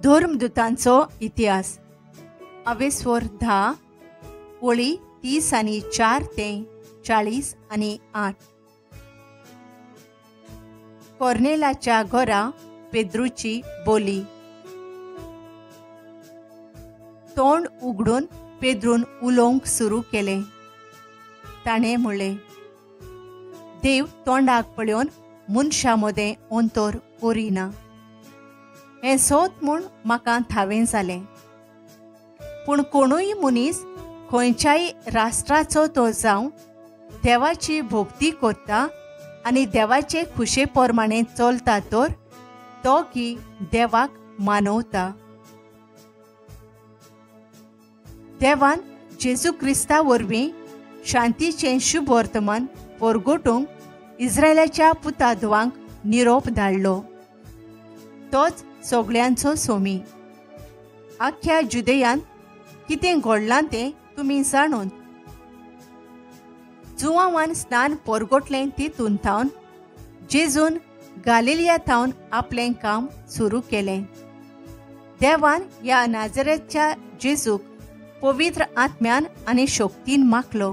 धर्मदूतांचो इतिहास अवेस्वर 10 ओळी 30 आनी 4 ते 40 आनी 8. कॉर्नेलाच्या घरा पेद्रूची बोली. तोंड उगडून पेद्रून उलोवंक सुरू केलें. ताणें म्हणलें, देव तोंडाक पळोवन मनशां मदें अंतर करिना हें सोद म्हूण म्हाका थावें जालें. पूण कोणूय मनीस खंयच्याय राष्ट्राचो तो जावं देवाची भक्ती करता आनी देवाचे खुशे प्रमाणे चलता तर तो की देवाक मानवता. देवान जेजू क्रिस्ता वरवीं शांतीचें शुभ वर्तमान परगटूंक इस्रायलाच्या पुताधवांक निरोप धाडलो. तोच सगळ्यांचो सोमी. आख्ख्या जुदेयांत कितें घडलां तें तुमी जाणून. जुवांवान स्नान परगटलें तितून थावन जेजून गालिलिया थावन आपलें काम सुरू केलें. देवान ह्या नाजरेच्या जेजूक पवित्र आत्म्यान आनी शक्तीन माखलो.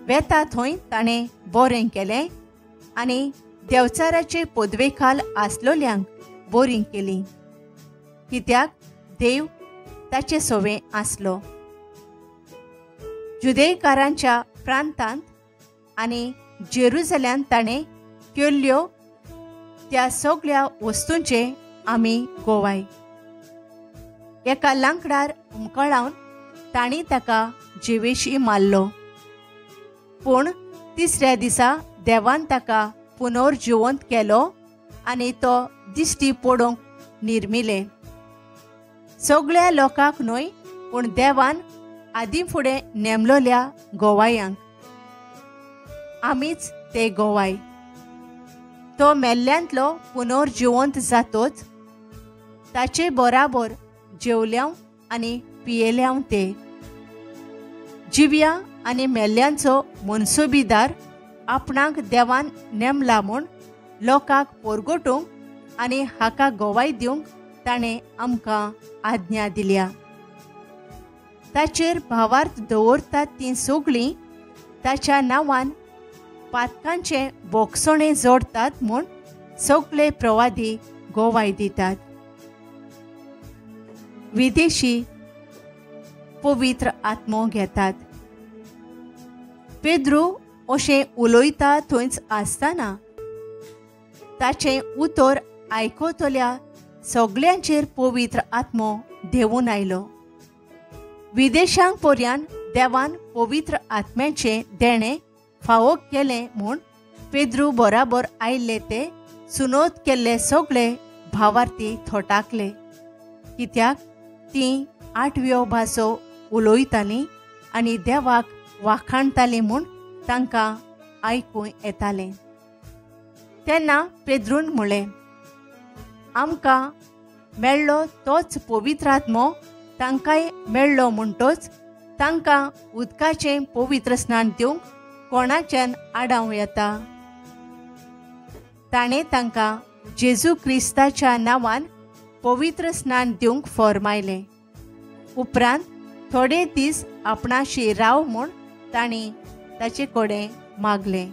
वेता थंय ताणें बरें केलें आनी देवचाराचे पदवेखाल आसलोल्यांक बरीं केलीं, कित्याक देव ताचे सवें आसलो. जुदेयकारांच्या प्रांतांत आनी जेरुजल्यांत ताणें केल्ल्यो त्या सगळ्या वस्तूंचे आमी गोवाय. एका लांकडार हुमकळावन तांणी ताका जिवेशी मारलो. पूण तिसऱ्या दिसा देवान ताका पुनर्जिवंत केलो आनी तो दिश्टी पडोवंक निर्मिले. सगळ्या लोकांक न्हय, पूण देवान आदीं फुडें नेमलोल्या गोवायांक. आमीच ते गोवाय. तो मेल्ल्यांतलो पुनर्जिवंत जातोच ताचे बराबर जेवल्यांव आनी पियेल्यांव ते. जिव्या आनी मेल्ल्यांचो मनसुबीदार आपणाक देवान नेमला म्हूण लोकांक परगटूंक आनी हाका गोवाय दिवंक ताणें आमकां आज्ञा दिल्या. ताचेर भावार्थ दवरतात तीं सगळीं ताच्या नांवान पातकांचें बोगसणें जोडतात म्हूण सगळे प्रवादी गोवाय दितात. विदेशी पवित्र आत्मो घेतात. पेद्रू अशें उलयता थंयच आसतना ताचें उतर आयकतल्या सगळ्यांचेर पवित्र आत्मो देंवून आयलो. विदेशांक पर्यान देवान पवित्र आत्म्याचें देणें फावो केलें म्हूण पेद्रू बराबर आयिल्ले ते सुनोत केल्ले सगळे भावार्थी थोटाकले, कित्याक तीं आठव्यो भासो उलयतालीं आनी देवाक वाखाणतालीं म्हूण तांकां आयकूं येतालें. तेन्ना पेद्रून म्हणलें, आमकां मेळ्ळो तोच पवित्र आत्मो तांकांय मेळ्ळो म्हणटोच तांकां उदकाचें पवित्र स्नान दिवंक कोणाच्यान आडावं येता. ताणें तांकां जेजू क्रिस्ताच्या नांवान पवित्र स्नान दिवंक फॉर्मायलें. उपरांत थोडे दीस आपणाशी राव म्हूण तांणी ताचे कडेन मागलें.